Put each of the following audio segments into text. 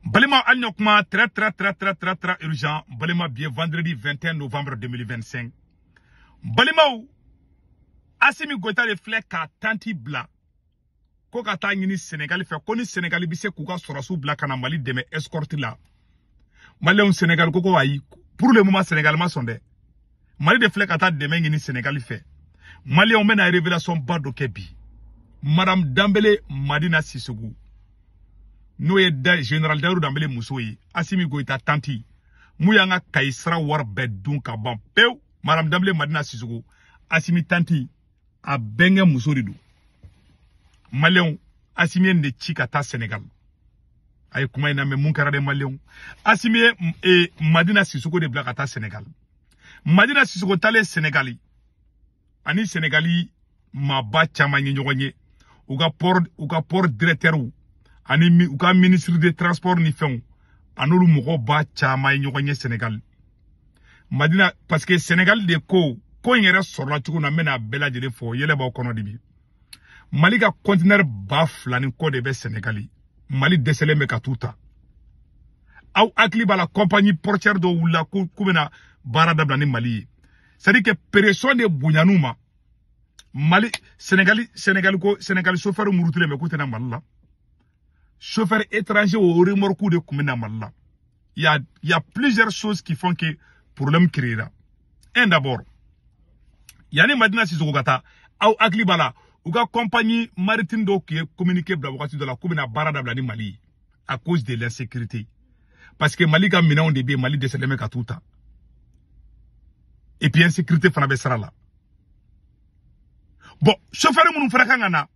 Balima, hali ɲɔ kuma très très très très très très urgent. Balima, bi ye vendredi 21 novembre 2025. Balimaw, Assimi Goïta de filɛ k'a tanti bila ko ka taa ɲini Sénégal fɛ, ko ni Sénégal bɛ se k'u ka sɔrɔsiw bila ka na Mali dɛmɛ escorte la. Maliyɛnw, Sénégal ko ayi, pour le moment Sénégal ma sɔn dɛ. Mali de filɛ ka taa dɛmɛ ɲini Sénégal fɛ. Maliyɛnw, bɛna révélation ba dɔ kɛ bi. Madame Dambélé Madina Sissoko, n'o ye da général Dayiru Danbele muso ye, Assimi Goïta tanti, mun y'an ka Kayi sira wari bɛɛ dun ka ban pewu. Madame Dambélé Madina Sissoko, Assimi tanti, a bɛnkɛ muso de don. Maliyɛnw, Assimi ye nin de ci ka taa Sénégal. A ye kuma in lamɛn, mun kɛra dɛ? Maliyɛnw, Assimi ye Madina Sissoko de bila ka taa Sénégal. Madina Sissoko taalen Sénégal, ani Sénégali maaba caman ye ɲɔgɔn ye, u ka port directeur ani u ka ministre de transport ni fɛnw, a n'olu mɔgɔw ba caman ye ɲɔgɔn ye Sénégal. Madina, parce que Sénégal de ko ko in yɛrɛ sɔrɔla cogo min na, n bɛna a bɛɛ lajɛlen fɔ, yɛlɛ b'aw kɔnɔ de. Bi Mali ka conteneur 2000 ni kɔ de bɛ Sénégal, Mali dɛsɛlen bɛ ka t'u ta. Aw hakili b'a la, compagnie portière dɔw wulila ko k'u bɛna baara dabila ni Mali ye. C'est à dire que pression de bonyana ma Mali, Sénégal, Sénégal ko Sénégal chauffeur murutilen bɛ k'u tɛna Mali la. Chauffeur étranger o remorque de tun bɛ na Mali la. Il y a plusieurs choses qui font que problème créera. Un d'abord, yanni Madina Sissoko ka taa, aw hakili b'a la, u ka compagnie maritime dɔw tun ye communiqué bila wagati dɔ la k'u bɛna baara dabila ni Mali ye à cause de l'insécurité, parce que Mali ka minɛnw de bɛ yen, Mali dɛsɛlen bɛ ka t'u ta, et puis insécurité fana bɛ sira la. Bon, chauffeur minnu fana kan ka na,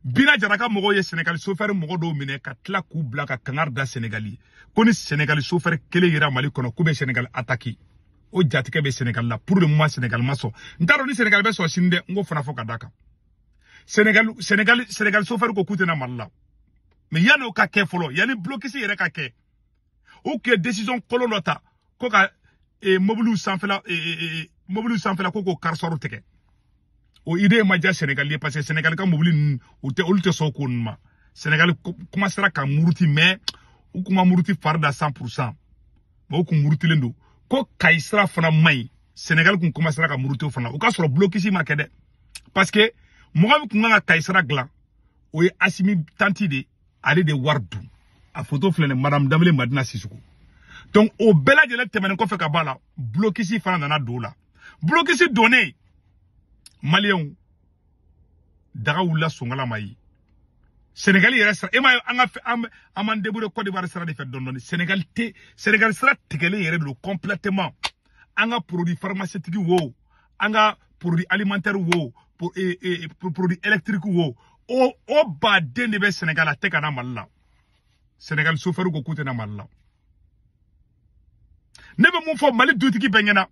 Bina Jara ka mɔgɔw ye Sénégal chauffeur mɔgɔ dɔw minɛ ka tila k'u bila ka kangari da Sénégal ye ko ni Sénégal chauffeur kelen yera Mali kɔnɔ, k'u bɛ Sénégal attaquer. O jatigɛ bɛ Sénégal la. Pour le moment Sénégal ma sɔn. N t'a dɔn ni Sénégal bɛ sɔn sini dɛ, n k'o fana fɔ ka d'a kan. Sénégal chauffeur ko k'u tɛna Mali la. Mais yanni o ka kɛ fɔlɔ, yanni blocus yɛrɛ ka kɛ, u tun ye décision kolon dɔ ta ko ka mobiliw sanfɛla ko k'o carrosserie tigɛ. O idée ma diya Sénégal ye, parce que Sénégal ka mobili ninnu, u tɛ, olu tɛ sɔn o ko ninnu ma. Sénégal commencera ka muruti, mais u kun ma muruti fari da 100%, mais u kun murutilen don ko Kayi sira fana man ɲi. Sénégal kun commencera ka muruti o fana, o ka sɔrɔ blocus ma kɛ dɛ, parce que mɔgɔ min kun kan ka Kayi sira dilan, o ye Assimi tanti de, ale de wari dun. A photo filɛ nin, Madame Dambélé Madina Sissoko. Donc o bɛɛ lajɛlen tɛmɛnen kɔfɛ ka bɔ a la, blocus fana nana don o la. Blocus donnen, maliyɛnw, daga wulila sonkala ma ye Sénégal yɛrɛ sira. E m'a ye, an ka an m'an débrouiller Côte d'Ivoire sira de fɛ dɔɔni dɔɔni. Sénégal tɛ, Sénégal sira tigɛlen yɛrɛ de don complètement. An ka produit pharmaceutique wo, an ka produit alimentaire wo, produit électrique wo, o baden de bɛ Sénégal, a tɛ ka na Mali la. Sénégal chauffeur ko k'u tɛ na Mali la. Ne bɛ mun fɔ Mali dutigi bɛɛ ɲɛna?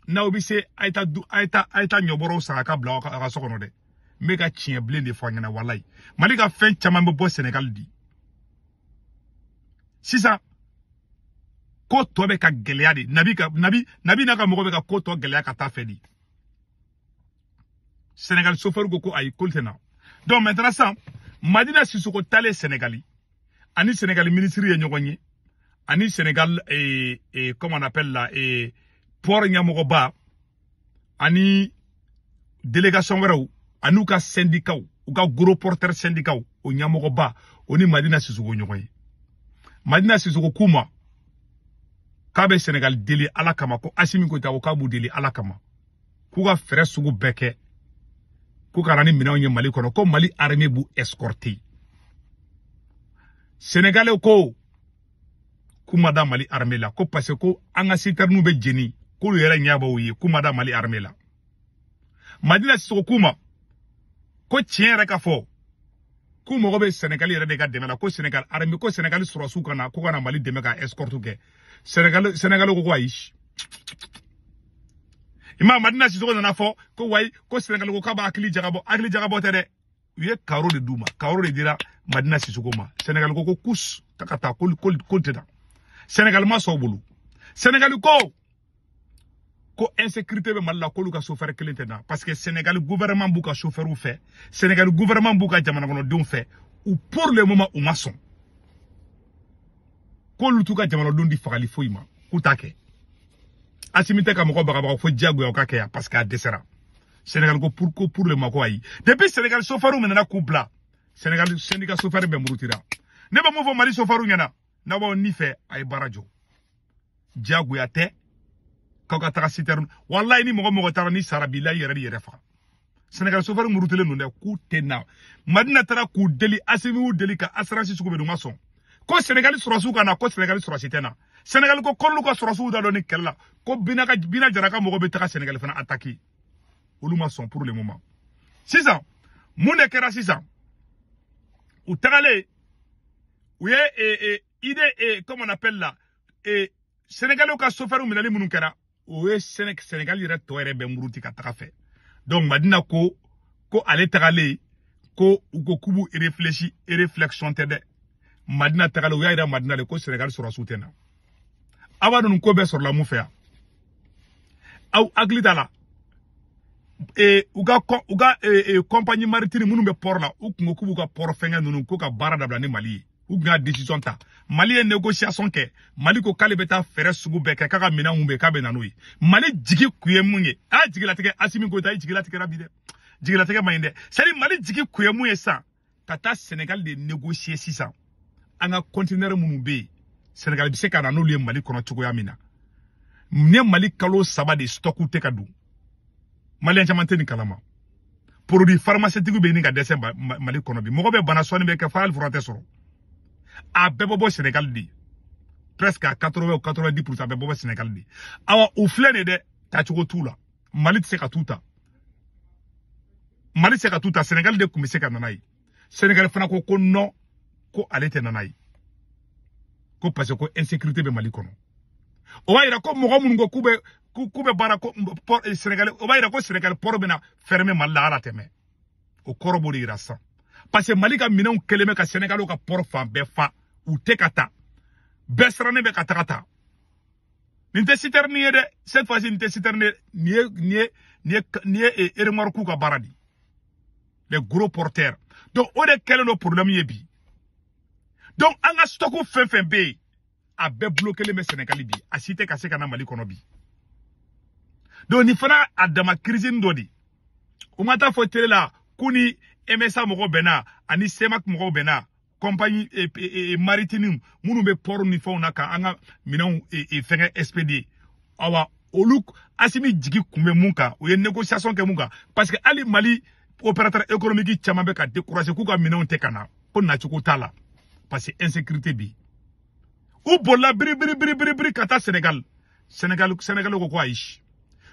N'aw bɛ se, a ye taa du, a ye taa ɲɔbɔrɔw san a ka bila aw ka so kɔnɔ dɛ. N bɛ ka tiɲɛ bilen de fɔ a ɲɛna. Walayi, Mali ka fɛn caman bɛ bɔ Sénégal di sisan. Ko tɔ bɛ ka gɛlɛya de. Nabi ka Nabi, Nabi n'a ka mɔgɔ bɛ ka ko tɔ gɛlɛya ka taa fɛ di. Sénégal chauffeur ko ayi, k'olu tɛ na. Donc maintenant sisan, Madina Sissoko taalen Sénégal, ani Sénégal ministre ye ɲɔgɔn ye, ani Sénégal comment on appelle la port ɲɛmɔgɔba, ani délégation wɛrɛw, ani u ka syndicat, u ka gros porteur syndicat o ɲɛmɔgɔba, o ni Madina Sissoko ɲɔgɔn ye. Madina Sissoko k'u ma k'a bɛ Sénégal deli Ala kama, ko Assimi Goïta ko k'a b'u deli Ala kama, k'u ka fɛɛrɛ sugu bɛɛ kɛ ko ka na ni minɛnw ye Mali kɔnɔ, ko Mali armée b'u escorter. Sénégalais ko k'u ma da Mali armée la, ko parce que ko an ka citernes bɛ jeni, k'olu yɛrɛ ɲɛ b'o ye, k'u ma da Mali armée la. Madina Sissoko k'u ma ko tiɲɛ yɛrɛ ka fɔ, k'u mago bɛ Sénégal yɛrɛ de ka dɛmɛ la, ko Sénégal armée, ko Sénégal sɔrɔsiw ka na, ko ka na Mali dɛmɛ ka escorte kɛ. Sénégal ko ayi. I ma Madina Sissoko nana fɔ ko wayi, ko Sénégal ko k'a b'a hakili jagabɔ. Hakili jagabɔ tɛ dɛ, u ye carreau de d'u ma, carreau de dira Madina Sissoko ma. Sénégal ko kus ka taa, ko tɛ taa. Sénégal ma sɔn o bolo. Sénégal ko insécurité bɛ Mali la, k'olu ka chauffeur kelen tɛ na, parce que Sénégal gouvernement b'u ka chauffeur fɛ, Sénégal gouvernement b'u ka jamana kɔnɔdenw fɛ. U pour le moment u ma sɔn. K'olu t'u ka jamanadenw di fagali foyi ma k'u t'a kɛ. Assimi tɛ ka mɔgɔ bagabaga fo diyagoya o ka kɛ yan parce que a dɛsɛra. Sénégal ko pour le moment ko ayi. Depuis Sénégal chauffeur minɛna k'u bila, Sénégal syndicat chauffeur bɛɛ murutira. Ne bɛ mun fɔ Mali chauffeur ɲɛna, n'aw b'aw ni fɛ a ye baara jɔ. Diyagoya tɛ k'aw ka taga citerne, walayi ni mɔgɔ mɔgɔ taara ni sara bilayi yɛrɛ de yɛrɛ faga. Sénégal chauffeur murutilen don dɛ, k'u tɛ na. Madina taara k'u deli, Assimi y'u deli ka assurance sugu bɛɛ d'u ma sɔn. Ko Sénégal sɔrɔsiw ka na, ko Sénégal sɔrɔsi tɛ na. Sénégal ko k'olu ka sɔrɔsiw da dɔn ni kɛlɛ la, ko Bina Jara ka mɔgɔ bɛ taga Sénégal fana attaquer. Olu ma sɔn pour le moment. Sisan mun de kɛra sisan? U tagalen u ye idée, comment on appelle là, Sénégalais ka chauffeur minɛli minnu kɛra, o ye Sénégal yɛrɛ tɔ yɛrɛ bɛ muruti ka taga fɛ. Donc Madina ko ale tagalen ko u ko k'u b'u réfléchi, réflexion tɛ dɛ. Madina tagalen u y'a yira Madina de ko Sénégal sɔrɔsiw tɛ na. Aw b'a dɔn nin ko bɛɛ sɔrɔla mun fɛ yan? Aw hakili t'a la, u ka compagnie maritime minnu bɛ port la, u kun ko k'u b'u ka port fɛngɛ ninnu ko ka baara dabila ni Mali ye. U kun y'a décision ta. Mali ye négociation kɛ. Mali ko k'ale bɛ taa fɛɛrɛ sugu bɛɛ kɛ k'a ka minɛn mun bɛ yen k'a bɛ na n'o ye. Mali jigi kun ye mun ye? A jigilatigɛ Assimi Goïta i jigilatigɛra bi dɛ. Jigilatigɛ man ɲi dɛ. C'est à dire Mali jigi kun ye mun ye sisan? Ka taa Sénégal de négocier sisan. An ka conteneur minnu bɛ yen, Sénégal bɛ se ka na n'olu ye Mali kɔnɔ cogoya min na. Ni Mali kalo 3 de stock tɛ ka don. Malien caman tɛ nin kalama. Produit pharmaceutique bɛ ɲini ka dɛsɛ Mali kɔnɔ bi. Mɔgɔ bɛ bana sɔnni bɛ kɛ fo hali fura tɛ sɔrɔ. A bɛɛ bɛ bɔ Sénégal de. Presque à 80 ou 90% a bɛɛ bɔ Sénégal de. Awa u filɛ nin ye dɛ, tacogo t'u la. Mali tɛ se ka t'u ta. Mali tɛ se ka t'u ta, Sénégal de tun bɛ se ka na n'a ye. Sénégal fana ko ko non, ko ale tɛ na n'a ye. Ko parce que ko insécurité bɛ Mali kɔnɔ. O b'a yira ko mɔgɔ minnu ko k'u bɛ baara ko Sénégal, o b'a yira ko Sénégal port bɛna fermer Mali la ala tɛmɛ. O kɔrɔ b'o de yira sisan. Parce que Mali ka minɛnw kɛlen bɛ ka Sénégal ka port fan bɛɛ fa, u tɛ ka taa. Bɛɛ sirannen bɛ ka taga ta. Nin tɛ citerne ye dɛ, cette fois-ci nin tɛ citerne ye, nin ye remorque ka baara de. Les gros porteurs. Donc o de kɛlen don problème ye bi. Donc an ka stock fɛn fɛn bɛ yen, a bɛɛ bloqué bɛ Sénégal bi, a si tɛ ka se ka na Mali kɔnɔ bi. Donc nin fana a dama crise dɔ de. U ma taa fɔ télé la k'u ni MSA mɔgɔw bɛnna ani CEMAC mɔgɔw bɛnna, compagnie maritime minnu bɛ port ni fɛnw na ka an ka minɛnw fɛngɛ expédier. Awa olu Assimi jigi kun bɛ mun kan, u ye négociation kɛ mun kan, parce que hali Mali opérateur économique caman bɛ ka décourager k'u ka minɛnw tɛ ka na, ko nacogo t'a la parce que insécurité bɛ yen. U bolila biri biri biri biri biri ka taa Sénégal. Sénégal ko ko ayi,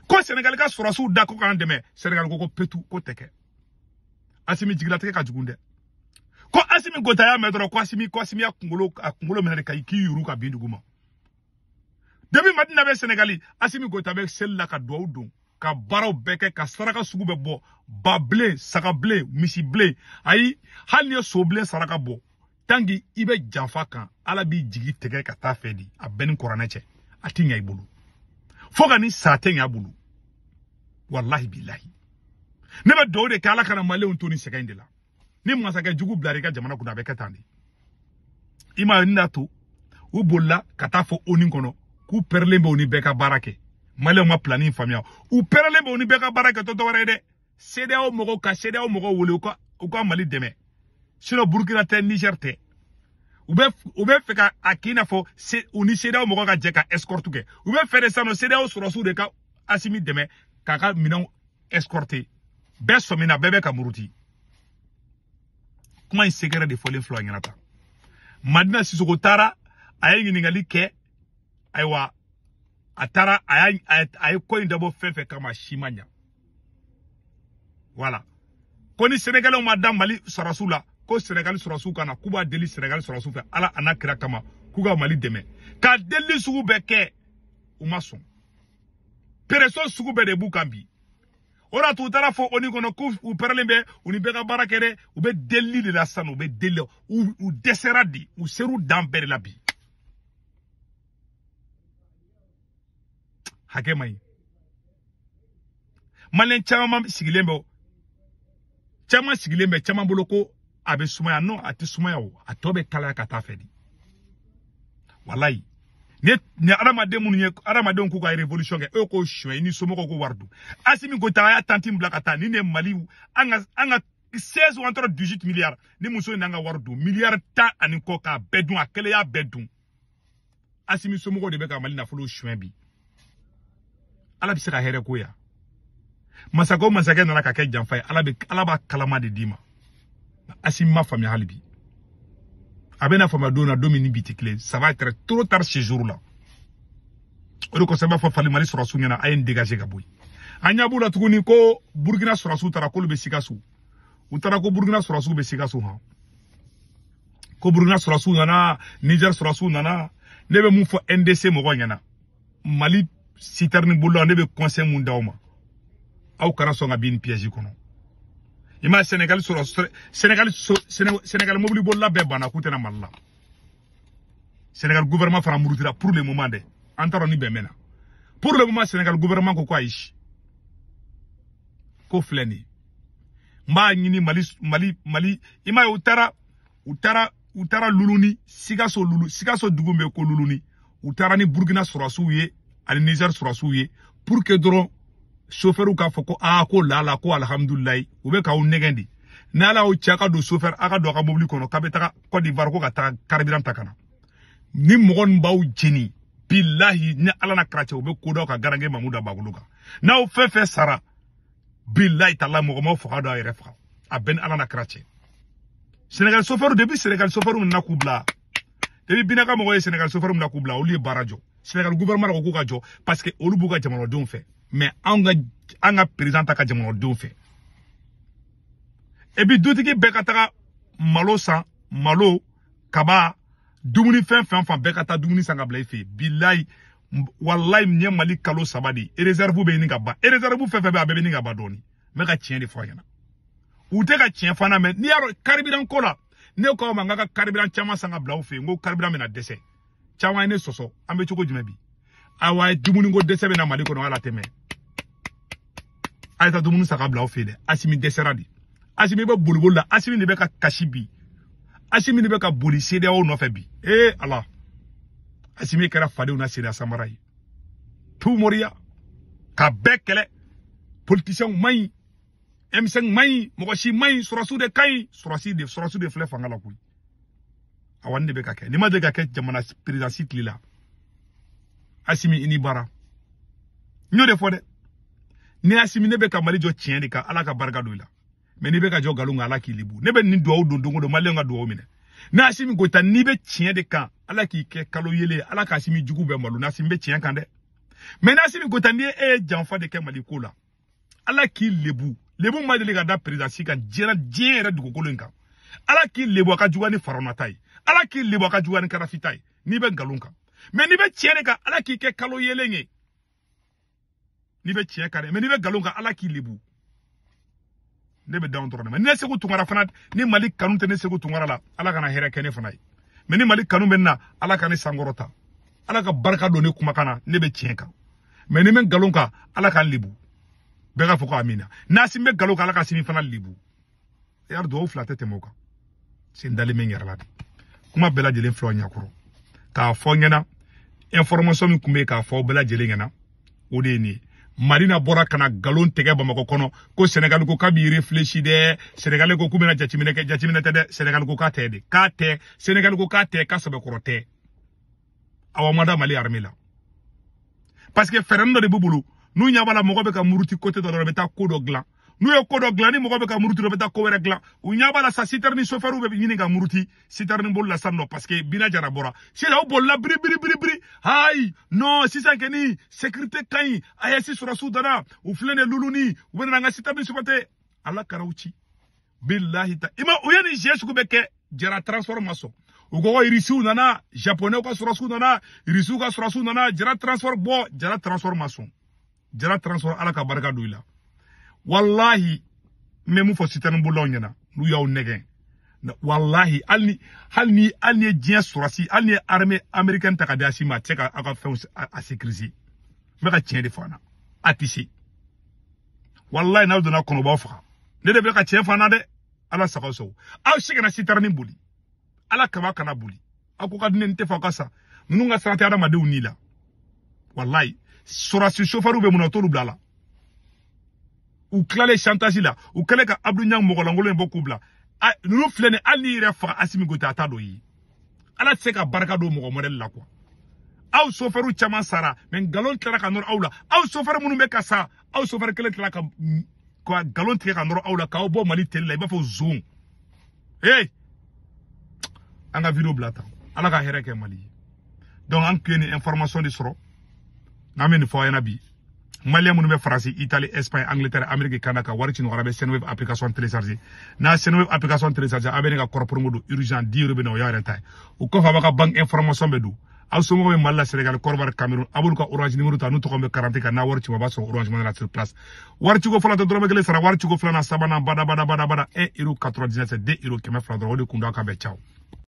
ko Sénégal ka sɔrɔsiw da ko k'an dɛmɛ. Sénégal ko ko petu ko tɛ kɛ. Assimi jigilatigɛ ka jugu dɛ. Ko Assimi Goïta y'a mɛn dɔrɔn ko Assimi y'a kunkolo minɛ de ka k'i yuru ka bin dugu ma. Depuis Madina bɛ Sénégal, Assimi Goïta bɛ seli la ka duwawu don, ka baaraw bɛɛ kɛ, ka saraka sugu bɛɛ bɔ, ba bilen, saga bilen, misi bilen, ayi hali n'i ye so bilen saraka bɔ, tant que i bɛ janfa kan, Ala b'i jigi tigɛ ka taa fɛ de. A bɛɛ ni kuranɛ cɛ, a tɛ ɲɛ i bolo. Fo ka ni sa tɛ ɲɛ a bolo. Wallahi billahi. Ne bɛ dugawu de kɛ Ala kana Maliyɛnw to ni sɛgɛn in de la. Ni masakɛ jugu bilara i ka jamana kunna, a bɛ kɛ tan de. I m'a ye nin y'a to u bolila ka taa fɔ ONU kɔnɔ k'u pɛrɛlen bɛ u ni bɛɛ ka baara kɛ. Maliyɛnw ma planning faamuya. U pɛrɛlen bɛ u ni bɛɛ ka baara kɛ tɔ dɔwɛrɛ ye dɛ. CEDEAO mɔgɔw ka CEDEAO mɔgɔw wele u ka Mali dɛmɛ. Sinon Burkina tɛ, Niger tɛ. U bɛ fɛ ka a k'i n'a fɔ u ni CEDEAO mɔgɔw ka jɛ ka escorte kɛ. U bɛ fɛ de sisan nɔ CEDEAO sɔrɔsiw de ka Assimi dɛmɛ k'a ka minɛnw escorter. Bɛɛ sɔmina, bɛɛ bɛ ka muruti. Kuma in secret de fɔlen filɛ ɲɛna tan. Madina Sissoko taara, a ye ɲininkali kɛ, ayiwa a taara a ye ko in dabɔ fɛn fɛn kama, si ma ɲa. Voilà. Ko ni Sénégalais ma da Mali sɔrɔsiw la, ko Sénégal sɔrɔsiw ka na, k'u b'a deli Sénégal sɔrɔsiw fɛ Ala a n'a kira kama, k'u ka Mali dɛmɛ. Ka deli sugu bɛɛ kɛ, u ma sɔn. Pression sugu bɛɛ de b'u kan bi. O de y'a to u taara fɔ ONU kɔnɔ k'u pɛrɛlen bɛ u ni bɛɛ ka baara kɛ dɛ, u bɛ delili de la sisan, u bɛ deli, u dɛsɛra de, u ser'u dan bɛɛ de la bi. Hakɛ man ɲi. Maliyɛn caman sigilen bɛ, caman bolo ko a bɛ sumaya. Non, a tɛ sumaya o, a tɔ bɛ kalaya ka taa fɛ de. Walayi ni adamaden minnu ye adamadenw k'u ka révolution kɛ, e k'o suɲɛ i ni somɔgɔw ko wari dun. Assimi Goïta a y'a tanti bila ka taa ni ne Mali an ka 16 ou entre 18 milliards ni muso in n'an ka wari dun miliyari 10 ani kɔ k'a bɛɛ dun, a kelen y'a bɛɛ dun. Assimi somɔgɔw de bɛ ka Mali nafolo suɲɛ bi. Ala bɛ se ka hɛrɛ ko ya. Masakɛ o masakɛ nana ka kɛ janfa ye, Ala b'a kalama de d'i ma. Assimi ma faamuya hali bi. A bɛna faamuya don na don min ni bi tɛ kelen, ça va être trop tard ce jour là. O de kosɔn n b'a fɔ fali Mali sɔrɔsiw ɲɛna, a ye n dégager ka bɔ yen. An ɲɛ b'u la tuguni ko Burkina sɔrɔsiw taara k'olu bɛ Sikaso. U taara ko Burkina sɔrɔsiw bɛ Sikaso han. Ko Burkina sɔrɔsiw nana, Niger sɔrɔsiw nana. Ne bɛ mun fɔ NDC mɔgɔw ɲɛna, Mali citerne bolilaw, ne bɛ conseil mun d'aw ma, aw kana sɔn ka bin nin piège kɔnɔ. I ma Sénégal sɔrɔ, Sénégal mobili bolila bɛɛ banna k'u tɛna Mali la. Sénégal gouvernement fana murutira pour le moment dɛ. An t'a dɔn ni bɛn bɛ na. Pour le moment Sénégal gouvernement ko ayi. Ko filɛ nin ye. N b'a ɲini Mali i m'a ye u taara Luluni, Sikaso Lulu, Sikaso dugu bɛ ko Luluni. U taara ni Burkina sɔrɔsiw ye ani Niger sɔrɔsiw ye pour que dɔrɔn chauffeur k'a fɔ ko aa ko lala ko alhamdulilayi, u bɛ k'aw nɛgɛn de. N'ala y'aw ci a ka don chauffeur a ka don a ka mobili kɔnɔ k'a bɛ taga Côte d'Ivoire ko ka taga carburant ta ka na. Ni mɔgɔ ninnu b'aw jeni, bilahi ni Ala na kira cɛ, u bɛ ko d'aw ka garange Mamuda Bagolo kan. N'aw fɛn fɛn sara, bilahi tala mɔgɔ m'aw faga dɔw yɛrɛ faga. A bɛɛ ni Ala na kira cɛ. Sénégal chauffeur depuis Sénégal chauffeur nana k'u bila. Depuis Binaka mɔgɔw ye Sénégal chauffeur nana k'u bila, olu ye baara jɔ. Sénégal gouvernement ko k'u ka jɔ parce que olu b'u ka jamanadenw fɛ. Mais an ka président ta ka jamanadenw fɛ. Et puis dutigi bɛɛ ka taga malo san, malo, kaba, dumuni fɛn fɛn fan bɛɛ ka taa dumuni san ka bila i fɛ yen. Bilayi, walayi nin ye Mali kalo 3 de ye. Réserve bɛ ɲini ka ban. Réserve fɛn fɛn bɛ yen, a bɛɛ bɛ ɲini ka ban dɔɔni. N bɛ ka tiɲɛ de fɔ a ɲɛna. U tɛ ka tiɲɛ fana mɛ. N'i y'a dɔn carburant ko la, ne ko aw ma n k'a ka carburant caman san ka bila aw fɛ yen, n ko carburant bɛna dɛsɛ. Caman ye ne sɔsɔ, an bɛ cogo jumɛn bi? Awa dumuni ko dɛsɛ bɛ na Mali kɔnɔ, ala tɛmɛ. A ye taa dumuni san ka bila aw fɛ yen dɛ. Assimi dɛsɛra de. Assimi bɛ boliboli la, Assimi de bɛ ka kasi bi. Assimi de bɛ ka boli CEDEAO nɔfɛ bi. Ee Ala. Assimi kɛra fadenw na CEDEAO samara ye. Tu moriya. Ka bɛɛ kɛlɛ. Politiciens man ɲi. M5 man ɲi, mɔgɔ si man ɲi, sɔrɔsiw de ka ɲi, sɔrɔsiw de filɛ fanga la koyi. Awa nin de bɛ ka kɛ. Nin ma deli ka kɛ jamana présidence tile la. Assimi i ni baara. N y'o de fɔ dɛ. Ni Assimi ne bɛ ka Mali jɔ tiɲɛ de kan, Ala ka barika don i la. Mais n'i bɛ ka jɔ nkalon kan, Ala k'i lebu. Ne bɛ nin duwawu don don o don, maliyɛnw ka duwawu minɛ. Ni Assimi Goïta n'i bɛ tiɲɛ de kan, Ala k'i kɛ kalo yelen ye, Ala ka Assimi jugu bɛɛ malo. Ni Assimi bɛ tiɲɛ kan dɛ. Mais ni Assimi Goïta n'i e ye janfa de kɛ Mali ko la, Ala k'i lebu. Lebu ma deli ka da présidence kan diɲɛ yɛrɛ dugukolo in kan. Ala k'i lebu a ka juguya ni Farawuna ta ye. Ala k'i lebu a ka juguya ni Kadafi ta ye. N'i bɛ nkalon kan. Mais n'i bɛ tiɲɛ de kan, Ala k'i kɛ kalo yelen ye. N'i bɛ tiɲɛ kan dɛ, mais n'i bɛ nkalon kan, Ala k'i lebu. Ne bɛ down dɔrɔn de ma. Ni ne Sekou Tounkara fana, ni Mali kanu tɛ ne Sekou Tounkara la, Ala kana hɛrɛ kɛ ne fana ye. Mais ni Mali kanu bɛ ne na, Ala ka ne sankɔrɔta. Ala ka barika don ne kumakan na, ne bɛ tiɲɛ kan. Mais ni bɛ nkalon kan, Ala ka n lebu. Bɛɛ k'a fɔ ko amina. N'Assimi bɛ nkalon kan, Ala ka Assimi fana lebu. Yari duwawu fila tɛ tɛmɛ o kan. Sen dalen bɛ n yɛrɛ la de. Kuma bɛɛ lajɛlen filɛ aw ɲɛkɔrɔ. K'a fɔ n ɲɛna, information min tun bɛ yen k'a fɔ aw bɛɛ lajɛlen ɲɛna, o de ye nin ye. Marina bɔra ka na nkalon tigɛ Bamakɔ kɔnɔ ko Sénégal ko k'a b'i réfléchi dɛ, Sénégal ko k'u bɛna jateminɛ kɛ, jateminɛ tɛ dɛ, Sénégal ko k'a tɛ de, k'a tɛ, Sénégal ko k'a tɛ, k'a sɛbɛkɔrɔ tɛ. Awa ma da Mali armée la. Parce que fɛɛrɛ dɔ de b'u bolo, n'u ɲɛ b'a la mɔgɔ bɛ ka muruti côté dɔ la, u bɛ taa ko dɔ dilan. N'u ye ko dɔ dilan, ni mɔgɔ bɛ ka muruti, u bɛ taa ko wɛrɛ dilan. U ɲɛ b'a la sa, citerne chauffeur bɛ ɲini ka muruti citerne boli la sisan nɔ, parce que Bina Jara bɔra. Sisan u bolila biri biri biri biri. Ayi, non, sisan kɔni sécurité ka ɲi. AES sɔrɔsiw dara, u filɛ nin ye Luluni, u bɛ na an ka citerne supporter. Ala k'aw ci. Bilahi ta. I ma u ye nin jeu sugu bɛɛ kɛ, Jara transport ma sɔn. U ko ko Irisiw nana, Japonais ka sɔrɔsiw nana, Irisiw ka sɔrɔsiw nana, Jara transport bɔ, Jara transport ma sɔn. Jara transport Ala ka barika don i la. Wallahi, n bɛ mun fɔ citerne bolilaw ɲɛna, n'u y'aw nɛgɛn. Wallahi, hali ni ye diɲɛ sɔrɔsi, hali ni ye armée américaine ta ka di Assimi ma, a tɛ se ka aw ka fɛnw a sécuriser. N bɛ ka tiɲɛ de fɔ an na. A tɛ se. Wallahi, n'aw donna kɔnɔ, u b'aw faga. Ne de bɛ ka tiɲɛ fɔ an na dɛ. Ala sago sago. Aw si kana citerne boli. Ala kaba kana boli. Aw ko ka di ne, n tɛ fɛ aw ka sa. Ninnu ka sira tɛ adamadenw ni la. Wallahi, sɔrɔdasi chauffeur bɛ mun na, o t'olu bila la. U tilalen chantage la, u kɛlen ka Abdou Niang mɔgɔlankolon in bɔ k'u bila. Ninnu filɛ nin, hali n'i yɛrɛ faga Assimi Goïta, a t'a dɔn i ye. Ala tɛ se ka barika don mɔgɔ modèle la quoi. Aw chauffeur caman sara, mais nkalon tilara ka nɔrɔ aw la. Aw chauffeur minnu bɛ ka sa, aw chauffeur kelen tilala ka nkalon tigɛ ka nɔrɔ aw la k'aw bɔ Mali télé la i b'a fɔ zon. Hey, an ka vidéo bila tan. Ala ka hɛrɛ kɛ Mali ye. Donc an tun ye nin information de sɔrɔ, n'an bɛ nin fɔ aw ɲɛna bi. Malien minnu bɛ Faransi, Italie, Espagne, Angleterre, Amérique, Canada, ka wari ci ɲɔgɔn na, bɛ Sendwave application télécharger. N'a Sendwave application télécharger, a bɛ ne ka code promo don urgent 10 euros bɛ na, o y'a yɛrɛ ta ye. O kɔfɛ, a b'a ka banque information bɛ don. Aw somɔgɔw bɛ Mali la, Sénégal, Côte d'Ivoire, Cameroun, a b'olu ka Orange numéro ta, n'u tɔgɔ bɛ carte kan, n'a wari ci, a b'a sɔrɔ Orange Money la sur place. Wari ciko fɔlɔ tɛ dɔrɔmɛ kelen sara, wari ciko filanan, sabanan, bada bada bada bada, 1 euro 99, 2 euro 200 dɔrɔn, o de kun don. A ka bɛn, ciao.